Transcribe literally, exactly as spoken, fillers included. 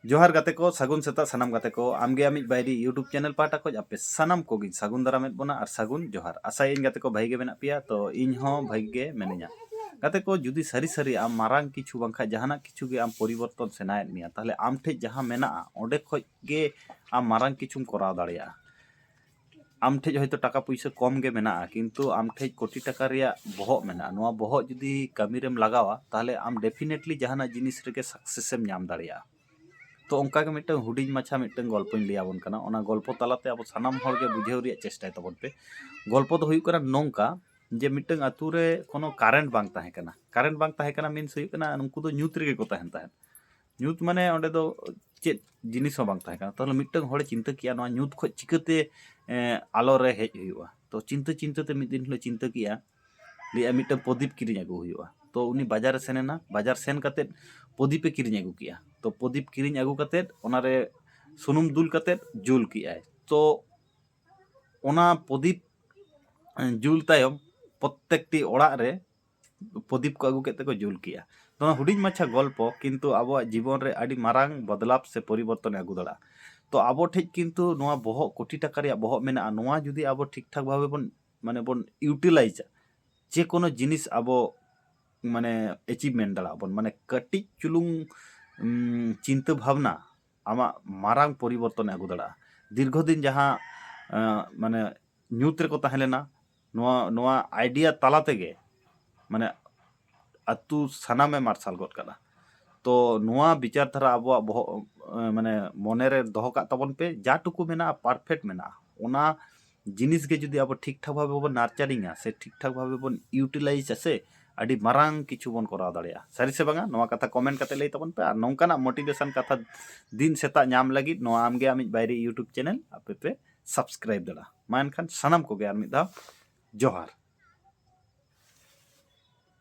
ᱡᱚᱦᱟᱨ ᱜᱟᱛᱮ ᱠᱚ, ᱥᱟᱹᱜᱩᱱ ᱥᱮᱛᱟᱜ ᱥᱟᱱᱟᱢ ᱜᱟᱛᱮ ᱠᱚ᱾ ᱟᱢᱜᱮ ᱟᱢᱤᱡ ᱵᱟᱭᱨᱤ YouTube ᱪᱮᱱᱮᱞ ᱯᱟᱦᱴᱟ ᱠᱷᱚᱱ ᱟᱯᱮ ᱥᱟᱱᱟᱢ ᱠᱚᱜᱮᱧ ᱥᱟᱹᱜᱩᱱ ᱫᱟᱨᱟᱢᱮᱫ ᱵᱚᱱᱟ ᱟᱨ ᱥᱟᱹᱜᱩᱱ ᱡᱚᱦᱟᱨ᱾ ᱟᱥᱟᱭᱟᱹᱧ ᱜᱟᱛᱮ ᱠᱚ ᱵᱷᱟᱹᱜᱤ ᱜᱮ ᱢᱮᱱᱟᱜ ᱯᱮᱭᱟ, ᱛᱚ ᱤᱧ ᱦᱚᱸ ᱵᱷᱟᱹᱜᱤ ᱜᱮ ᱢᱤᱱᱟᱹᱧᱟ᱾ ᱜᱟᱛᱮ ᱠᱚ, ᱡᱩᱫᱤ ᱥᱟᱹᱨᱤ ᱥᱟᱹᱨᱤ ᱟᱢ ᱢᱟᱨᱟᱝ ᱠᱤᱪᱷᱩ ᱵᱟᱝᱠᱷᱟᱱ ᱡᱟᱦᱟᱱᱟᱜ ᱠᱤᱪᱷᱩ ᱜᱮ ᱟᱢ ᱯᱚᱨᱤᱵᱚᱨᱛᱚᱱ ᱥᱟᱱᱟᱭᱮᱫ ᱢᱮᱭᱟ, ᱛᱟᱦᱚᱞᱮ ᱟᱢ ᱴᱷᱮᱡ ᱡᱟᱦᱟᱸ ᱢᱮᱱᱟᱜᱼᱟ ᱚᱸᱰᱮ ᱠᱷᱚᱡ ᱜᱮ ᱟᱢ ᱢᱟᱨᱟᱝ ᱠᱤᱪᱷᱩᱢ ᱠᱚᱨᱟᱣ ᱫᱟᱲᱮᱭᱟᱜᱼᱟ᱾ ᱟᱢ ᱴᱷᱮᱡ ᱦᱚᱭᱛᱳ ᱴᱟᱠᱟ ᱯᱩᱭᱥᱟᱹ ᱠᱚᱢ ᱜᱮ ᱢᱮᱱᱟᱜᱼᱟ, ᱠᱤᱱᱛᱩ ᱟᱢ ᱴᱷᱮᱡ ᱠᱳᱴᱤ ᱴᱟᱠᱟ ᱨᱮᱭᱟᱜ ᱵᱚᱦᱚᱜ ᱢᱮᱱᱟᱜᱼᱟ᱾ ᱱᱚᱣᱟ ᱵᱚᱦᱚᱜ ᱡᱩᱫᱤ ᱠᱟᱹᱢᱤ ᱨᱮᱢ ᱞᱟᱜᱟᱣᱟ, ᱛᱟᱦᱚᱞᱮ ᱟᱢ definitely ᱡᱟᱦᱟᱱᱟᱜ ᱡᱤᱱᱤᱥ ᱨᱮᱜᱮ success ᱮᱢ ᱧᱟᱢ ᱫᱟᱲᱮᱭᱟᱜᱼᱟ᱾ ᱛᱚ ᱚᱱᱠᱟ ᱜᱮ ᱢᱤᱫᱴᱟᱝ ᱦᱩᱰᱤᱧ ᱢᱟᱪᱷᱟ ᱢᱤᱫᱴᱟᱝ ᱜᱚᱞᱯᱚᱧ ᱞᱟᱹᱭ ᱟᱵᱚᱱ ᱠᱟᱱᱟ᱾ ᱚᱱᱟ ᱜᱚᱞᱯᱚ ᱛᱟᱞᱟᱛᱮ ᱟᱵᱚ ᱥᱟᱱᱟᱢ ᱦᱚᱲ ᱜᱮ ᱵᱩᱡᱷᱟᱹᱣ ᱨᱮᱭᱟᱜ ᱪᱮᱥᱴᱟᱭ ᱛᱟᱵᱚᱱ ᱯᱮ᱾ ᱜᱚᱞᱯᱚ ᱫᱚ ᱦᱩᱭᱩᱜ ᱠᱟᱱᱟ ᱱᱚᱝᱠᱟ, ᱡᱮ ᱢᱤᱫᱴᱟᱝ ᱟᱛᱳ ᱨᱮ ᱠᱳᱱᱳ current ᱵᱟᱝ ᱛᱟᱦᱮᱸ ᱠᱟᱱᱟ᱾ Current ᱵᱟᱝ ᱛᱟᱦᱮᱸ ᱠᱟᱱᱟ means ᱦᱩᱭᱩᱜ ᱠᱟᱱᱟ ᱩᱱᱠᱩ ᱫᱚ ᱧᱩᱛ ᱨᱮᱜᱮ ᱠᱚ ᱛᱟᱦᱮᱱ ᱛᱟᱦᱮᱸᱫ᱾ ᱧᱩᱛ ᱢᱟᱱᱮ ᱚᱸᱰᱮ ᱫᱚ ᱪᱮᱫ ᱡᱤᱱᱤᱥ ᱦᱚᱸ ᱵᱟᱝ ᱛᱟᱦᱮᱸ ᱠᱟᱱᱟ᱾ ᱛᱟᱦᱚᱞᱮ ᱢᱤᱫᱴᱟᱝ ᱦᱚᱲᱮ ᱪᱤᱱᱛᱟᱹ ᱠᱮᱜᱼᱟ, ᱱᱚᱣᱟ ᱧᱩᱛ ᱠᱷᱚᱡ ᱪᱤᱠᱟᱹᱛᱮ, ᱮᱸ, ᱟᱞᱚ ᱨᱮ ᱦᱮᱡ ᱦᱩᱭᱩᱜᱼᱟ᱾ ᱛᱚ ᱪᱤᱱᱛᱟᱹ ᱪᱤᱱᱛᱟᱹ ᱛᱮ ᱢᱤᱫ ᱫᱤᱱ ᱦᱤᱞᱳᱜ ᱪᱤᱱᱛᱟᱹ ᱠᱮᱜᱼᱟ, ᱞᱟᱹᱭᱮᱜᱼᱟ ᱢᱤᱫᱴᱟᱝ ᱯᱨᱚᱫᱤᱯ ᱠᱤᱨᱤᱧ ᱟᱹᱜᱩ ᱦᱩᱭᱩᱜᱼᱟ᱾ ᱛᱚ ᱩᱱᱤ ᱵᱟᱡᱟᱨ ᱮ ᱥᱮᱱ ᱮᱱᱟ, ᱵᱟᱡᱟᱨ ᱥᱮᱱ ᱠᱟᱛᱮᱫ ᱯᱨᱚᱫᱤᱯ ᱮ ᱠᱤᱨᱤᱧ ᱟᱹᱜᱩ ᱠᱮᱜᱼᱟ᱾ ᱛᱚ ᱯᱨᱚᱫᱤᱯ ᱠᱤᱨᱤᱧ ᱟᱹᱜᱩ ᱠᱟᱛᱮᱫ ᱚᱱᱟᱨᱮ ᱥᱩᱱᱩᱢ ᱫᱩᱞ ᱠᱟᱛᱮᱫ ᱡᱩᱞ ᱠᱮᱜᱼᱟᱭ᱾ ᱛᱚ ᱚᱱᱟ ᱯᱨᱚᱫᱤᱯ, ᱮᱸ, ᱡᱩᱞ ᱛᱟᱭᱚᱢ ᱯᱨᱚᱛᱛᱮᱠᱴᱤ ᱚᱲᱟᱜ ᱨᱮ ᱯᱨᱚᱫᱤᱯ ᱠᱚ ᱟᱹᱜᱩ ᱠᱮᱫ ᱛᱮᱠᱚ ᱡᱩᱞ ᱠᱮᱜᱼᱟ᱾ ᱛᱚ ᱱᱚᱣᱟ ᱦᱩᱰᱤᱧ ᱢᱟᱪᱷᱟ ᱜᱚᱞᱯᱚ ᱠᱤᱱᱛᱩ ᱟᱵᱚᱣᱟᱜ ᱡᱤᱵᱚᱱ ᱨᱮ ᱟᱹᱰᱤ ᱢᱟᱨᱟᱝ ᱵᱚᱫᱞᱟᱣ ᱥᱮ ᱯᱚᱨᱤᱵᱚᱨᱛᱚᱱᱮ ᱟᱹᱜᱩ ᱫᱟᱲᱮᱭᱟᱜᱼᱟ᱾ ᱛᱚ ᱟᱵᱚ ᱴᱷᱮᱡ ᱠᱤᱱᱛᱩ ᱱᱚᱣᱟ ᱵᱚᱦᱚᱜ, ᱠᱳᱴᱤ ᱴᱟᱠᱟ ᱨᱮᱭᱟᱜ ᱵᱚᱦᱚᱜ ᱢᱮᱱᱟᱜᱼᱟ, ᱱᱚᱣᱟ ᱡᱩᱫᱤ ᱟᱵᱚ ᱴᱷᱤᱠ ᱴᱷᱟᱠ ᱵᱷᱟᱵᱮ ᱵᱚᱱ, ᱢᱟᱱᱮ ᱵᱚᱱ utilizeᱟ, ᱡᱮ ᱠᱳᱱᱳ ᱡᱤᱱᱤᱥ ᱟᱵᱚ ᱢᱟᱱᱮ achievement ᱫᱟᱲᱮᱭᱟᱜᱼᱟ ᱵᱚᱱ᱾ ᱢᱟᱱᱮ ᱠᱟᱹᱴᱤᱡ ᱪᱩᱞᱩᱝ, ᱩᱢ, ᱪᱤᱱᱛᱟᱹ ᱵᱷᱟᱵᱽᱱᱟ ᱟᱢᱟᱜ ᱢᱟᱨᱟᱝ ᱯᱚᱨᱤᱵᱚᱨᱛᱚᱱᱮ ᱟᱹᱜᱩ ᱫᱟᱲᱮᱭᱟᱜᱼᱟ᱾ ᱫᱤᱨᱜᱷᱚ ᱫᱤᱱ ᱡᱟᱦᱟᱸ, ᱟᱸ, ᱢᱟᱱᱮ ᱧᱩᱛ ᱨᱮᱠᱚ ᱛᱟᱦᱮᱸ ᱞᱮᱱᱟ, ᱱᱚᱣᱟ, ᱱᱚᱣᱟ idea ᱛᱟᱞᱟ ᱛᱮᱜᱮ ᱢᱟᱱᱮ ᱟᱹᱛᱩ ᱥᱟᱱᱟᱢᱮ ᱢᱟᱨᱥᱟᱞ ᱜᱚᱫ ᱠᱟᱫᱟ᱾ ᱛᱚ ᱱᱚᱣᱟ ᱵᱤᱪᱟᱨ ᱫᱷᱟᱨᱟ ᱟᱵᱚᱣᱟᱜ ᱵᱚᱦᱚᱜ, ᱮ, ᱢᱟᱱᱮ ᱢᱚᱱᱮ ᱨᱮ ᱫᱚᱦᱚ ᱠᱟᱜ ᱛᱟᱵᱚᱱ ᱯᱮ, ᱡᱟ ᱴᱩᱠᱩ ᱢᱮᱱᱟᱜᱼᱟ perfect ᱢᱮᱱᱟᱜᱼᱟ᱾ ᱚᱱᱟ ᱡᱤᱱᱤᱥ ᱜᱮ ᱡᱩᱫᱤ ᱟᱵᱚ ᱴᱷᱤᱠ ᱴᱷᱟᱠ ᱵᱷᱟᱵᱮ ᱵᱚᱱ nurturingᱟ ᱥᱮ ᱴᱷᱤᱠ ᱴᱷᱟᱠ ᱵᱷᱟᱵᱮ ᱵᱚᱱ utilizeᱟ ᱥᱮ, ᱟᱹᱰᱤ ᱢᱟᱨᱟᱝ ᱠᱤᱪᱷᱩ ᱵᱚᱱ ᱠᱚᱨᱟᱣ ᱫᱟᱲᱮᱭᱟᱜᱼᱟ᱾ ᱥᱟᱹᱨᱤ ᱥᱮ ᱵᱟᱝᱟ, ᱱᱚᱣᱟ ᱠᱟᱛᱷᱟ comment ᱠᱟᱛᱮ ᱞᱟᱹᱭ ᱛᱟᱵᱚᱱ ᱯᱮ᱾ ᱟᱨ ᱱᱚᱝᱠᱟᱱᱟᱜ motivation ᱠᱟᱛᱷᱟ ᱫᱤᱱ ᱥᱮᱛᱟᱜ ᱧᱟᱢ ᱞᱟᱹᱜᱤᱫ ᱱᱚᱣᱟ ᱟᱢᱜᱮ ᱟᱢᱤᱡ ᱵᱟᱭᱨᱤ YouTube ᱪᱮᱱᱮᱞ ᱟᱯᱮ ᱯᱮ subscribe ᱫᱟᱲᱮᱭᱟᱜᱼᱟ᱾ ᱢᱟ ᱮᱱᱠᱷᱟᱱ ᱥᱟᱱᱟᱢ ᱠᱚᱜᱮ ᱟᱨ ᱢᱤᱫ ᱫᱷᱟᱣ ᱡᱚᱦᱟᱨ᱾